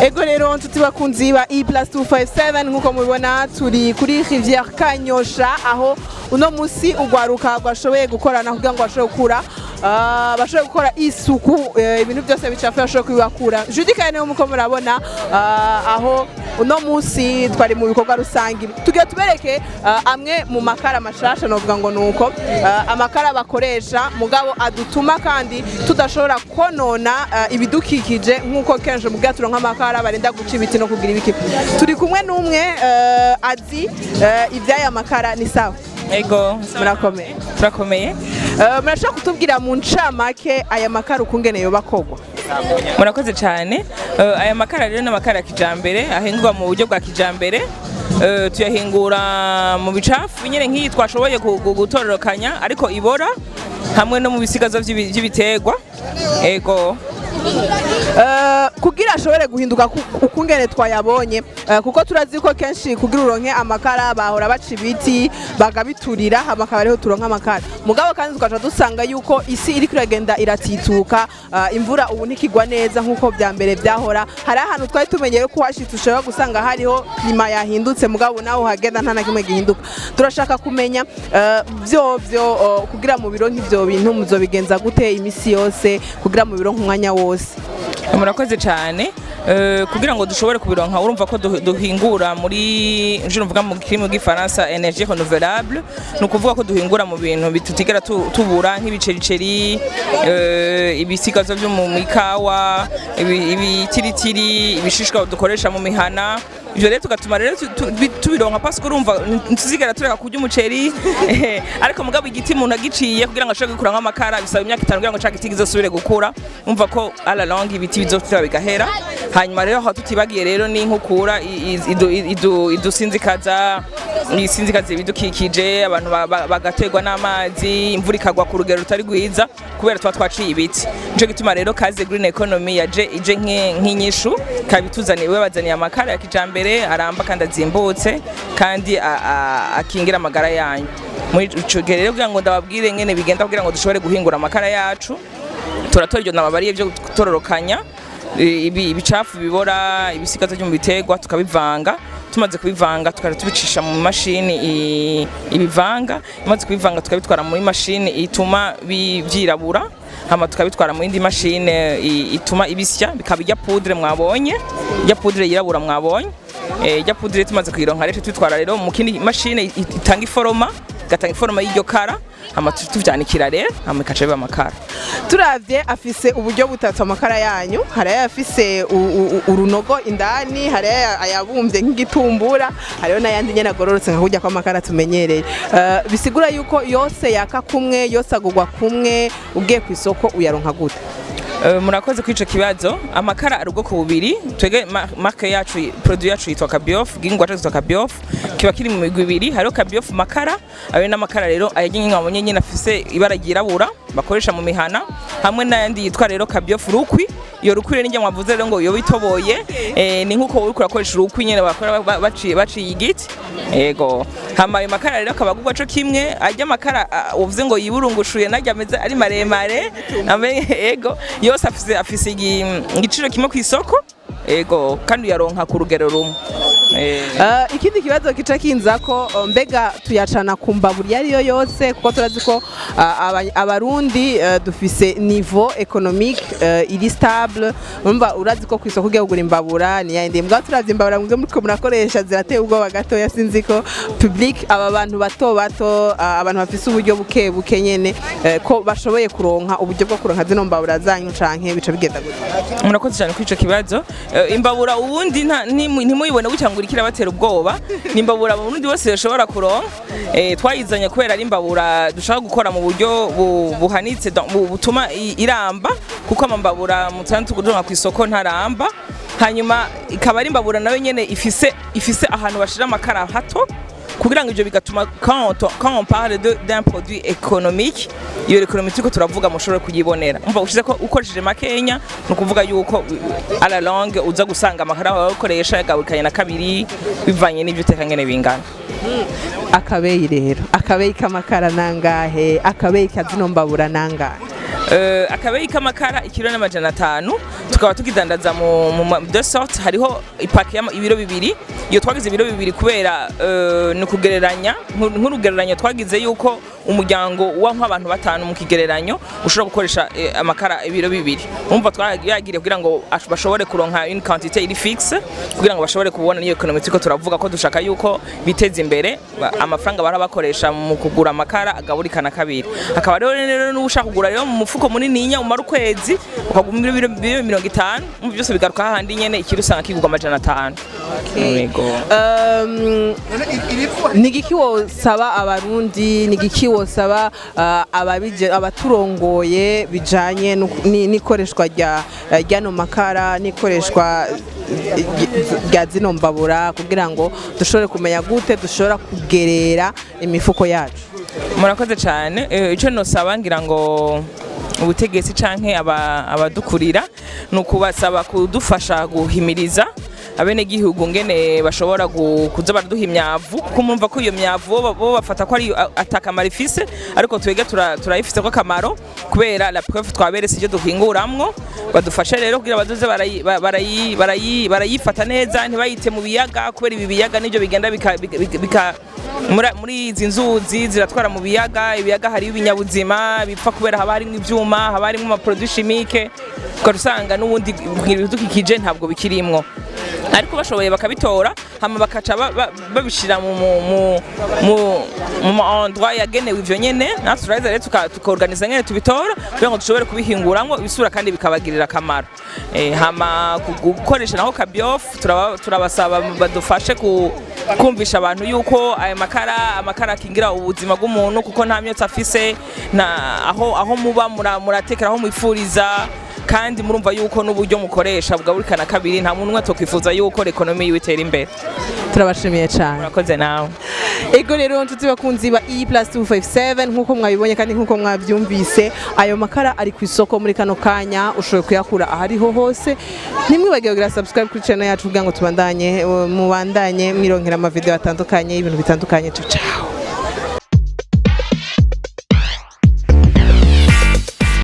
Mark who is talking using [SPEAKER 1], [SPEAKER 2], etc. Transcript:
[SPEAKER 1] Ego rero, nshuti bakunzi ba E plus 257, nkuko mubibona turi kuri Rivière Kanyosha, aho uno musi ugwaruka rwashoboye gukorana kugira ngo bashobore gukura bashobore gukora isuku, ibintu byose bicafuye bashobore kubibakura. Judy Kane muko murabona, aho uno musi twari mu bikorwa rusangi, tugiye tubereke amwe mu makara mashasha. Novuga ngo nuko amakara bakoresha mugabo adutuma kandi tudashobora konona ibidukikije, nkuko kenshi mu bwato nk'amakara barinda guca ibiti no kugira ibiki. Turi kumwe n'umwe azi iby'aya makara. Ni sawa?
[SPEAKER 2] Ego.
[SPEAKER 1] Murakomeye?
[SPEAKER 2] Turakomeye.
[SPEAKER 1] Murashobora kutubwira mu ncamake aya makara ukungene yoba akorwa?
[SPEAKER 2] Murakoze cyane. Aya makara rero ni amakara ya kijambere ahingurwa mu buryo bwa kijambere. Tuyahingura mu bicafu nyine nk'iyi twashoboye gutororokanya ariko ibora, hamwe no mu bisigazo vy'ibiterwa. Ego.
[SPEAKER 1] Kugira ashobore guhinduka ukungene twayabonye, kuko turazi ko kenshi kugira uronke amakara bahora baca ibiti bakabiturira, hama akaba ariho turonka amakara. Mugabo kandi tukaca dusanga yuko isi iriko iragenda iratituka, imvura ubu ntikigwa neza nkuko vya mbere vyahora. Hari ahantu twari tumenyeye ko uhashitse ushobora gusanga hariho climat yahindutse, mugabo nawe uhagenda nta na kimwe gihinduka. Turashaka kumenya vyovyo, kugira mu bironke ivyo bintu muzobigenza gute imisi yose kugira mu bironke umwanya wose?
[SPEAKER 2] Murakoze cyane. Kugira ngo dushobore kubironka, urumva ko duhingura muri, nje mvuga mu kirimi bw'ifaransa, énergie renouvelable. Ni ukuvuga ko duhingura mu bintu tutigera tubura, nk'ibicericeri, ibisigazwa byo mu ikawa, ibitiritiri, ibishishwa dukoresha mu mihana. Ivyo rero tugatuma rero tubironka, parce que urumva ntituzigera tureka kurya umuceri. Ariko mugabo igiti umuntu agiciye kugira ngo ashobore gukura nk'amakara, bisaba imyaka 5 kugira ngo ca giti kizosubire gukura. Umva ko à la longue ibiti bizoteba bigahera. Hanyuma rero aho tutibagiye rero n'inkukura idusinzikaza, isinzikaza ibidukikije, abantu bagaterwa n'amazi, imvura ikagwa ku rugero rutari rwiza kubera tuba twaciye ibiti. Nico gituma rero Kaze Green Economy yaje ije nk'inyishu, ikaba ituzaniye, babazaniye amakara ya kijambere aramba kandi azimbutse kandi akingira amagara yanyu. Muri ico gihe rero, kugira ngo ndababwire ngene bigenda kugira ngo dushobore guhingura amakara yacu, turatora iryo nababariye byo gutororokanya ibi ibicafu bibora, ibisigazwa byo mu biterwa, tukabivanga. Tumaze kubivanga, tukaja tubicisha mu mashini ibivanga. Imaze kubivanga, tukabitwara muri mashini ituma vyirabura, hama tukabitwara mu yindi mashini ituma ibisya, bikaba irya poudre mwabonye, irya poudre yirabura mwabonye. Irya poudre tumaze kuyironka rero, tubitwara rero mu kindi mashini itanga iforoma, igatanga iforoma y'iryo kara, hama tuvyanikira rero, hama ikaca biba amakara.
[SPEAKER 1] Turavye afise uburyo butatu amakara yanyu: hari ayafise urunogo indani, hari ayabumvye nk'igitumbura, hariho n'ayandi nyene agororotse nka kurya kw'amakara tumenyereye. Bisigura yuko yose yaka kumwe, yose agurwa kumwe? Ugiye ku isoko uyaronka gute?
[SPEAKER 2] Murakoze kuri ico kibazo. Amakara ari ubwoko bubiri. Twege marque yacu, produit yacu yitwa Kabiof, gingwa cacu yitwa Kabiof, kiba kiri mu migwi ibiri. Hariho Kabiof makara, ayo n'amakara rero ayagenye nkabonye nyene afise ibara ryirabura bakoresha mu mihana, hamwe n'ayandi yitwa rero Kabiof rukwi. Iyo rukwi rero nijya mwavuze rero ngo iyo bitoboye, ni nkuko uriko urakoresha urukwi nyene bakora baciye igiti. Ego. Hama ayo makara rero akaba agurwa co kimwe. Arya amakara uvuze ngo yiburungushuye narya ameze ari maremare, ego, yose afise igiciro kimwe ku isoko. Ego, kandi uyaronka ku rugero rumwe.
[SPEAKER 1] Ikindi kibazo kica kinza ko mbega tuyacana ku mbabura iyo ariyo yose? Kuko turazi ko abarundi dufise niveau économique iri stable. Urumva, urazi ko ku isoko ugiye kugura imbabura ni yayindi. Mbwa turavye imbabura mwebwe muriko murakoresha zirateye ubwoba gatoya. Sinzi ko public, aba bantu bato bato, abantu bafise uburyo buke buke nyene, ko bashoboye kuronka uburyo bwo kuronka zino mbabura zanyu, canke bica bigenda gute?
[SPEAKER 2] Murakoze cyane kuri ico kibazo. Imbabura ubundi ntimuyibone gutya ngo iriko irabatera ubwoba. Ni imbabura Burundi bose bashobora kuronka. Twayizanye kubera ari imbabura dushaka gukora mu buryo buhanitse, butuma iramba, kuko amambabura musanzwe turonka ku isoko ntaramba. Hanyuma ikaba ari imbabura nayo nyene ifise ahantu bashira amakara hato, kugira ngo ivyo bigatuma quand on parle d'un produit économique, iyo économie turiko turavuga mushobore kuyibonera. Umva, ushize ko ukoresheje makenya, ni ukuvuga yuko à la longue uza gusanga amakara wawe ukoresha yagabukanye na kabiri, bivanye n'ivyo uteka ngene bingana.
[SPEAKER 1] Akabeyi rero, akabeyi k'amakara nangahe? Akabeyi ka zino mbabura nangahe?
[SPEAKER 2] Akabeyi k'amakara, ikiro n'500. Tukaba tukidandaza mu deux sortes. Hariho ipaki ibiro 2. Iyo twagize ibiro 2 kubera ni ukugereranya, nk'urugereranyo twagize yuko umuryango wa nk'abantu batanu mu kigereranyo ushobora gukoresha amakara ibiro 2. Umva, twagiriye kugira ngo bashobore kuronka une quantité iri fixe, kugira ngo bashobore kubona niyo économie turiko turavuga ko dushaka yuko biteza imbere, amafaranga bara bakoresha mu kugura amakara agaburikana kabiri. Hakaba rero n'ushaka kugura rero mu mufuko munininya umara ukwezi, ukagura ibiro 50. Mu byose bigaruka hahandi nyene, ikiro usanga kigurwa 500. Yego.
[SPEAKER 1] Ni igiki wosaba Abarundi, ni igiki wosaba abaturongoye bijanye n'ikoreshwa rya ryano makara n'ikoreshwa rya zino mbabura, kugira ngo dushobore kumenya gute dushobora kugerera imifuko yacu?
[SPEAKER 2] Murakoze cyane. Icyo nosaba ngira ngo ubutegetsi canke abadukurira ni ukubasaba kudufasha guhimiriza abenegihugu ngene bashobora kuza baraduha imyavu, kuko murumva ko iyo myavu bo bafata ko ari atakamaro ifise, ariko twebwe turayifise ko akamaro, kubera la preuve twaberetse ibyo duhinguramwo. Badufashe rero kugira bazoze barayifata neza, ntibayite mu biyaga, kubera ibi biyaga nibyo bigenda bika muri izi nzuzi ziratwara mu biyaga. Ibiyaga hariyo ibinyabuzima bipfa kubera haba harimo ivyuma, haba harimo ama produits chimiques, ugaca usanga n'ubundi ibidukikije ntabwo bikirimwo. Ariko bashoboye bakabitora, hama bakaca babishira mu ma endroit yagenewe ivyo nyene, natwe turaheza rero tukaorganiza nyene tubitora kugira ngo dushobore kubihinguramwo ibisura kandi bikabagirira akamaro. Hama gukoresha naho kabyofu, turabasaba badufashe kumvisha abantu yuko aya makara, amakara akingira ubuzima bw'umuntu, kuko nta myotsi afise, na aho muba muratekera aho mwifuriza, kandi murumva yuko n'uburyo mukoresha bwaburikana kabiri. Nta muntu umwe tokwifuza yuko l'économie yiwe itera imbere.
[SPEAKER 1] Turabashimiye cyane.
[SPEAKER 2] Murakoze nawe.
[SPEAKER 1] Ego rero, nshuti bakunzi ba E plus 257, nkuko mwabibonye kandi nkuko mwabyumvise, ayo makara ari ku isoko muri kano kanya, ushoboye kuyakura ahariho hose. Ntimwibagire kugira subscribe kuri channel yacu kugira ngo tubandanye, mubandanye mwironkera amavideo atandukanye y'ibintu bitandukanye. Ciao ciao.